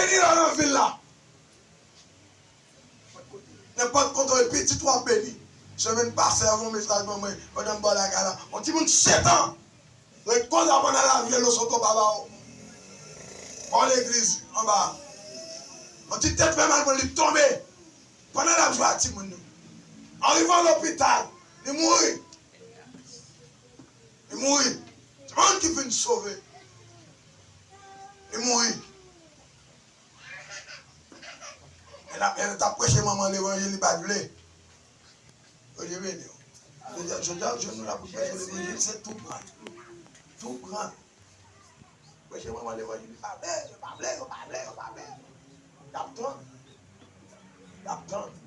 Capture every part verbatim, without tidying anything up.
Beni la nan vil la. Nenpòt kote w ye, pitit w ap beni. Semèn pase a, yon mesaj ban mwen, pandan m ba w lakay la. Yon timoun sèt an. Ret konsa pandan l ap jwe losoto papa w. Bò legliz, anba. Yon ti tèt fè mal pou li tonbe. Pandan l ap jwe ak timoun yo. An rivan lopital, li mouri. Li mouri. Se pa moun ki fin sove. Li mouri. E l ap, e l t ap preche manman levanjil, li pa t vle. Bondye beni w. Jodi a, jodi a, jodi nou la pou preche levanjil, se tou pran. Tou pran. Preche manman levanjil, li pa vle, yo pa vle, yo pa vle, yo pa vle. Y ap tann. Y ap tann.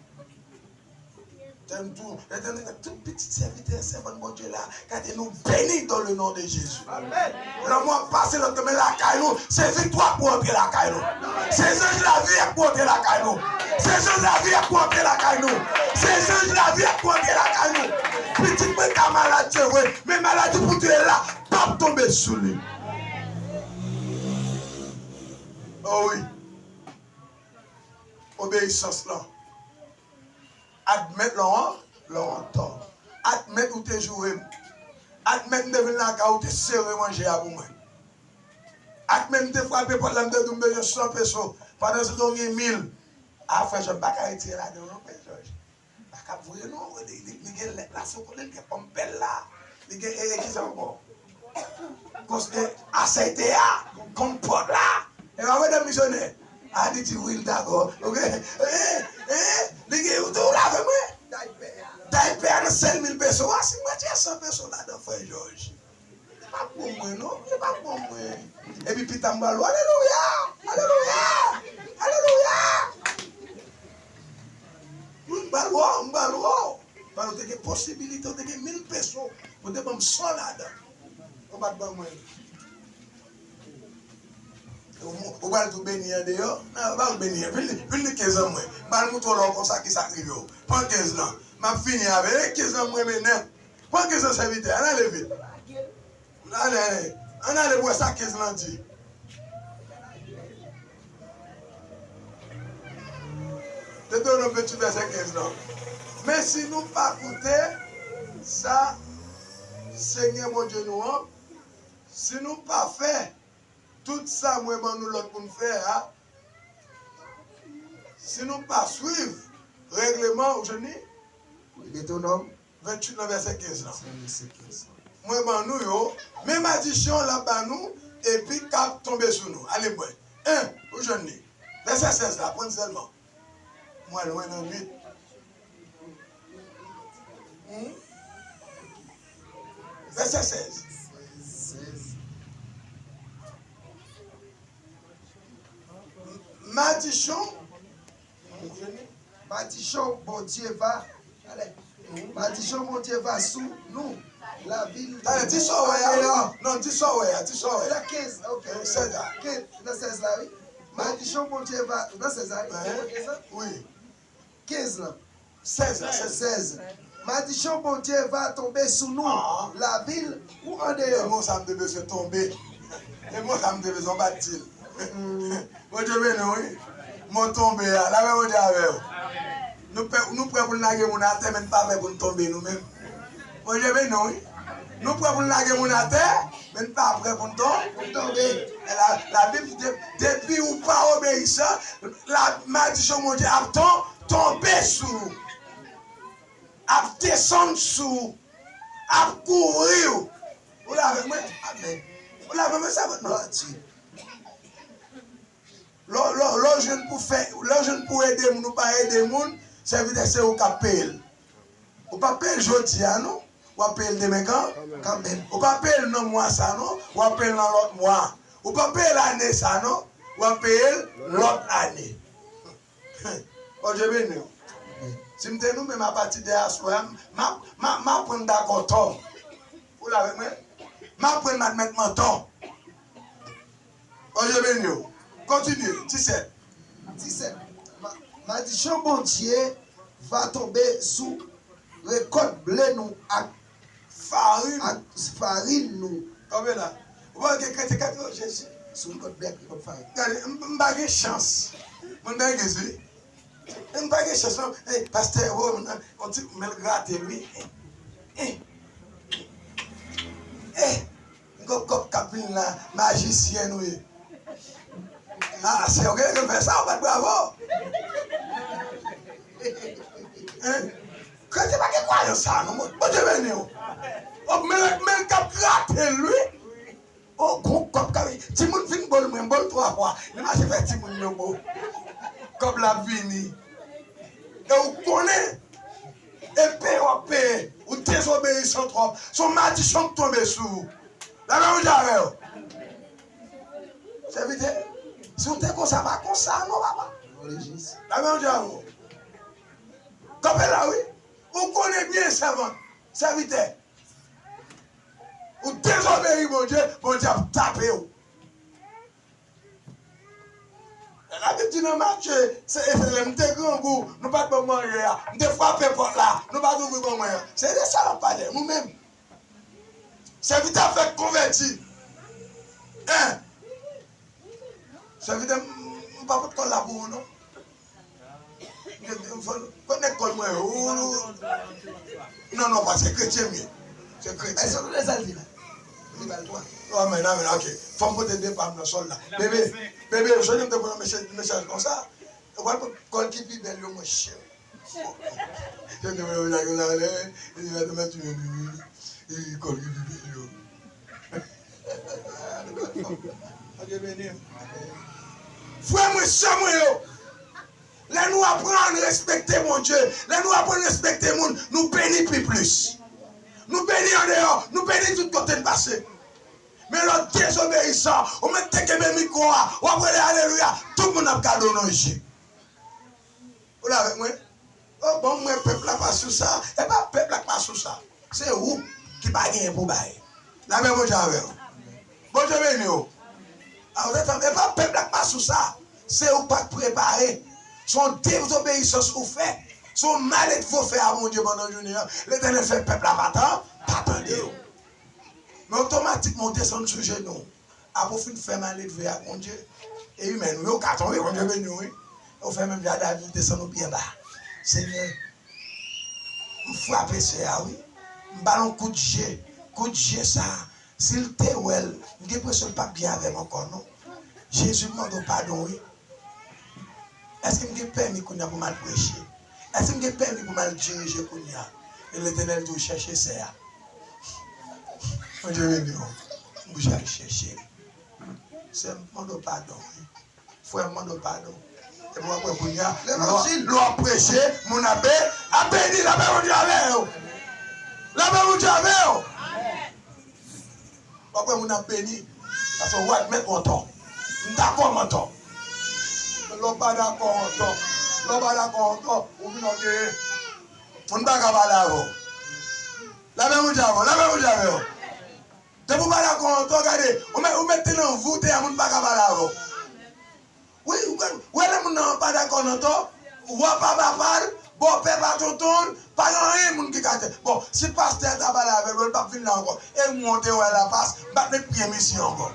Tèm tou, etènèl, tout pitit sèvitè, sèvant Bondye la, gade nou beni dans le nom de Jésus. Lanmò ap pase lòt men lakay nou, se viktwa pou antre lakay nou. Se zanj lavi ak pou antre lakay nou. Se zanj lavi ak pou antre lakay nou. Se zanj lavi ak pou antre lakay nou. Pitit mwen ka malad, se vre, men maladi pou te la, p ap tonbe sou li. Oh wi. Obeyisans lan. Admèt lè w an, lè w antò. Admèt ou te joure m. Admèt m te vin lakay ou, te sere manje a pou mwen. Admèt m te frape pòt la, m te di w m bezwen san peso. Pandan se tan w gen mil. A, frè Jòj, m pa ka retire ladan w non, frè Jòj. Pa ka voye non, li, li, li gen lèt la sou kole, li gen pòmpèl la. Li gen, e, e, kisa ankò? Kòs, e, asèyte a, konn pòt la. E pa vre, dam misyonè? A, li di wi, l dakò. Oke? E, e, li gen, ou, ou lave mwen. Daypè a nan sèl mil peso a, si mwen tire san peso ladan, frè Jòj. Li pa bon mwen, non. Li pa bon mwen. Epi pita m pral wè, alelouya! Alelouya! Alelouya! Wi, m pral wè w, m pral wè w. Paske w te gen posibilite, w te gen mil peso, ou te ban m san ladan. Ou pa t ban mwen. Ou, ou pral tou beni andeyò? Nan, pa beni. Vin li, vin li kenz an mwen. M pral montre w lè w konsa kisa k rive w. Pran kenz lan. M ap fini avè l. E kenz lan mwen renmen nèt. Pran kenz lan sèvitè. Ann ale vit. Ann ale, ann ale pou wè sa kenz lan di. Detewonòm venntuit vèsè kenz lan. Men si nou pa koute sa Senyè Bondye nou an, si nou pa fè tout sa mwen ban nou lòd pou n fè a, si nou pa swiv règleman, ou jwenn li? Detewonòm venntuit nan vèsè kenz lan. Mwen ban nou yo, men madisyon l ap ba nou, epi k ap tonbe sou nou. Ale mwen. En, ou jwenn li. Vèsè sèz la, pran sèlman. Mwen lwen nan nwit. Hmm? Vèsè sèz. Sèz. Madisyon. Madisyon Bondye va. Talè. Madisyon Bondye va sou nou. Lavil. Talè, di sa w wè a, wi. Non, di sa w wè a, di sa w wè a. Nan kenz, ok. Sèz la. Kenz, nan sèz la, wi. Madisyon Bondye va, nan sèz la, wi. Wi. Kenz lan. Sèz la, sèz. Sèz. Madisyon Bondye va tonbe sou nou, lavil ou andeyò. E mo sa m te bezwen, tonbe. E mo sa m te bezwen, m pa t di l. Bondye beni w, wi. Mo tonbe a, lapè Bondye avè w. Nou pè, nou prè pou n lage moun atè, men n pa prè pou n tonbe nou menm. Bondye beni w, wi. Nou prè pou n lage moun atè, men n pa prè pou n ton-, pou n tonbe. E la, Labib di, de-, depi ou pa obeyisan, la, madisyon Bondye ap ton-, tonbe sou ou. Ap desann sou ou. Ap kouvri w. Ou la avèk mwen? Amèn. Ou la avèk mwen, sèvant mwen? Glwa a Dye. Lè, lè, lè w jwenn pou fè, lè w jwenn pou ede moun, ou pa ede moun, sèvitè, se ou k ap peye l. Ou p ap peye l jodi a, non. W ap peye l demen kan, kanmenm. Ou p ap peye l nan mwa sa, non. W ap peye l nan lòt mwa. Ou p ap peye l ane sa, non. W ap peye l lòt ane. Bondye beni w. Si m te nou menm, apati de aswè a, m, m ap, m ap, m ap aprann dakò tò. Ou la avèk mwen? M ap aprann admèt m antò. Bondye beni w. Kontinye. Disèt. Disèt. Ma-, madisyon Bondye va tonbe sou rekòt ble nou ak farin, ak farin nou. Kanpe la. Ou pa gen kretyen k ap di, "O Jezi, Sou yon lòt bèk, yon lòt fay. Gade, m, m pa gen chans. Mwen nan legliz, wi. M pa gen chans, non. Ey, pastè, oh, mwen nan, on ti, men l grate l, wi. Eh, eh, eh. Gwo kòk k ap vin la, majisyen nou ye. Ah, sè, ou genlè fè sa, ou bat bravo. Hein? Kretyen pa gen kwayans sa, non, Bondye beni w. Oh, men, men l k ap grate l, wi. Oh, gon kòb k ap, timoun fin bo l mwen, m bo l twa fwa. Li mache fè timoun yo bo. Kòb la ap vini. E ou konnen, e peye w ap peye. Ou dezobeyisan twòp. Se yon madichon k tonbe sou ou. Lame Bondye avè w. Sèvitè, si w te konsa, pa konsa non, papa. Lame Bondye avè w. Kanpe la, wi. Ou konnen byen, sèvant, sèvitè. Ou dezobeyi Bondye, Bondye ap tape w. Labib di nan Matye, se, se lè m te grangou, nou pa t ban m manje a, m te frape pòt la, nou pa t ouvri ban mwen an. Se de sa l ap pale, nou menm. Sèvitè ap fèk konvèti. Hein? Sèvitè, m, m pa pot kòl la pou ou, non. Kot nèg kòl mwen yo? Non, non, pa, se kretyen m ye. Se kretyen. Èske w tande sa l di la? Li ba l twa. Amèn, amèn, ok. Fò m pote de pa m nan sòl la. Bebe, bebe, jodi m te pran mesaj, mesaj konsa. Ou pral pran kòl ki pi bèl yo, monchè. Yo te mwen la, yo la, lè, li va te mèt yon, yon, yon, yon kòl ki pi bèl yo. Bondye beni w. Frè mwen, sè mwen yo, lè nou aprann respekte Bondye, lè nou aprann respekte moun, nou beni pi plis. Nou beni andeyò, nou beni tout kote n pase. Men lè w dezobeyisan, ou mèt te kenbe mikwo a, w ap rele alelouya, tout moun ap gade w nan je. Ou la avèk mwen? Oh, bon, mwen, pèp la pa sou sa. E pa pèp la k pa sou sa. Se ou ki pa genyen pou bay. Lapè Bondye avè w. Bondye beni w. A, ou te tann, e pa pèp la k pa sou sa. Se ou k pa t prepare. Se yon dezobeyisans ou fè. Se yon maledve ou fè a Bondye pandan jounen an. Letènèl fè pèp la pa tan, pa tande w. Men otomatikman, ou desann sou jenou w. Apre w fin fè maledve ak Bondye, e imèn, wi, ou ka tonbe, Bondye beni w, wi. Ou fè menm jan a David, ou desann ou byen ba. Senyè, m frape sè a, wi. M ba l yon kout je. Kout je sa a, si l te wè l, m gen enpresyon l p ap byen avè m ankò, non. Jezi, m mande w padon, wi. Èske m gen pèmi kounye a pou m al preche? Èske m gen pèmi pou m al dirije kounye a? E Letènèl di w chèche sè a. Bondye beni w. M bouche al chèche l. Sè m, mande w padon, wi. Frè m, mande w padon. Epi w ap wè kounye a, lè w ap preche, moun ap be-, ap beni, lapè Bondye avè w. Lapè Bondye avè w. W ap wè moun ap beni. Paske w admèt w antò. M dakò m antò. Men lè w pa dakò w antò, lè w pa dakò w antò, ou vin ògeye. Moun pa ka pale avè w. Lapè Bondye avè w, lapè Bondye avè w. Depi w pa dakò w antò, gade, ou mèt, ou mèt te nan vi w te a, moun pa ka pale avè w. Wi, ou konn, ou wè lè moun nan pa dakò nan tò, wa pa papa l, bòpè pa tonton l, pa gen anyen moun ki ka fè. Bon, si pastè a ta pale avè l, bon, l p ap vin la ankò. E mwen te wè la pas, m pa t met pye misye ankò.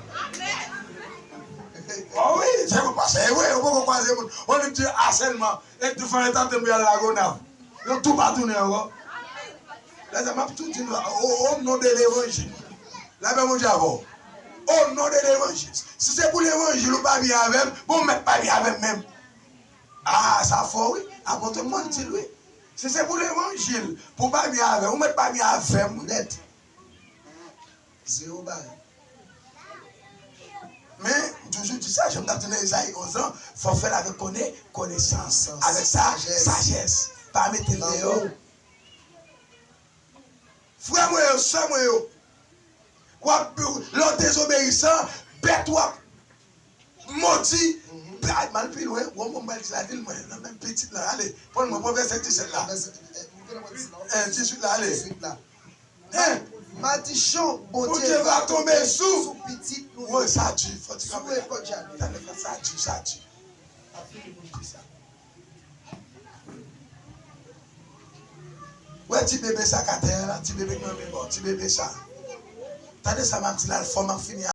O wi, se pou pastè, e vre, ou poko kwaze moun. On li di asèlman, e tou fè etap de mwen al Lagonav. Yo tou pa tounen ankò. Lè sa m ap tou di nou, o, o non de levanjil. Lapè Bondye avè w. O non de levanjil. Si se pou levanjil ou pa byen avè m, bon, ou mèt pa byen avè m menm. A, sa fò wi. Apot Pòl di l wi. Si se pou levanjil, pou w pa byen avè m, ou mèt pa byen avè m nèt. Zewo bagay. Men, m toujou di sa, jan m t ap di nan Ezayi onz lan, fò w fè l avèk kone-, konesans. Avèk sa, sajès. Pa mete l deyò. Frè mwen yo, sè mwen yo, w ap, lè w dezobeyisan, bèt w ap modi. Ay, m al pi lwen, bon, bon, m pral di lavil mwen, nan menm pitit lan, ale, pran mwen, pran vèsè disèt la. Eh, dizuit la, ale. Hein? Madichon Bondye va tonbe sou pitit nou yo. Wi, sa di, fò ti kanpe la. Tande, sa di, sa di. Wè ti bebe sa k atè a la, ti bebe k nan men bò, ti bebe sa. Tande sa m ap di la, fò m ap fini